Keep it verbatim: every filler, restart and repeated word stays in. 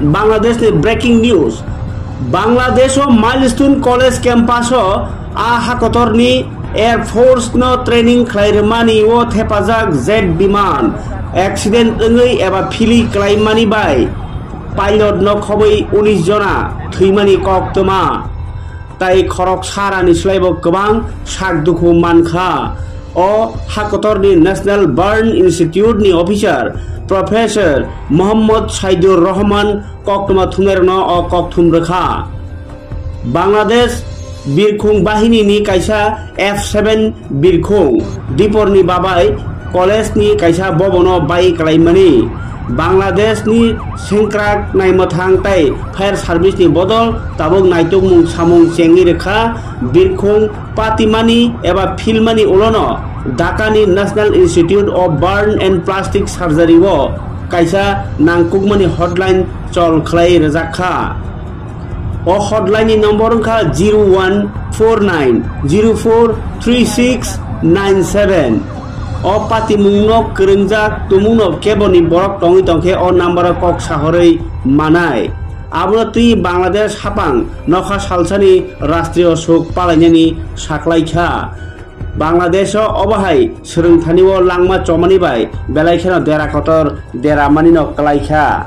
Bangladesh ni breaking news. Bangladesh o Milestone College campus o a hakotor ni Air Force no training khlai rwmani o thepajak jet biman accident wngwi eba phili klaimani bai pilot no khobwi unis jona thwimani koktwma. Tai khorok sarani slaibo kwbang sak dukhu mankha. O hakotorni National Burn Institute ni officer Professor Mohammad Saidur Rahman koktwma thumnairokno o kokthum rwkha. Bangladesh birkhung bahini ni kaisa F seven birkhung diporni babai college ni kaisa bobono bai kalaimani. Bangladesh ni sengkrak naimwthang tai fire service ni bodol tabuk naitukmung samung chengwi rwkha. Birkhung patimani eba philmani ulono Dhaka ni National Institute of Burn and Plastic Surgery o kaisa nangkukmani hotline chol khlai rwjakha. O hotline ni nombor wngkha zero one four nine zero four three six nine seven. O patimungno kwrwngjak tumungno keboni borok tongwi tongkhe o nambaro kok sahorwi manai. Abono twi Bangladesh hapang nokha salsani rastriyo suk palainani saklaikha. Bangladesh o obohai swrwngthani o langma chomani bai belai kheno dera kotor dera manino kwlaikha.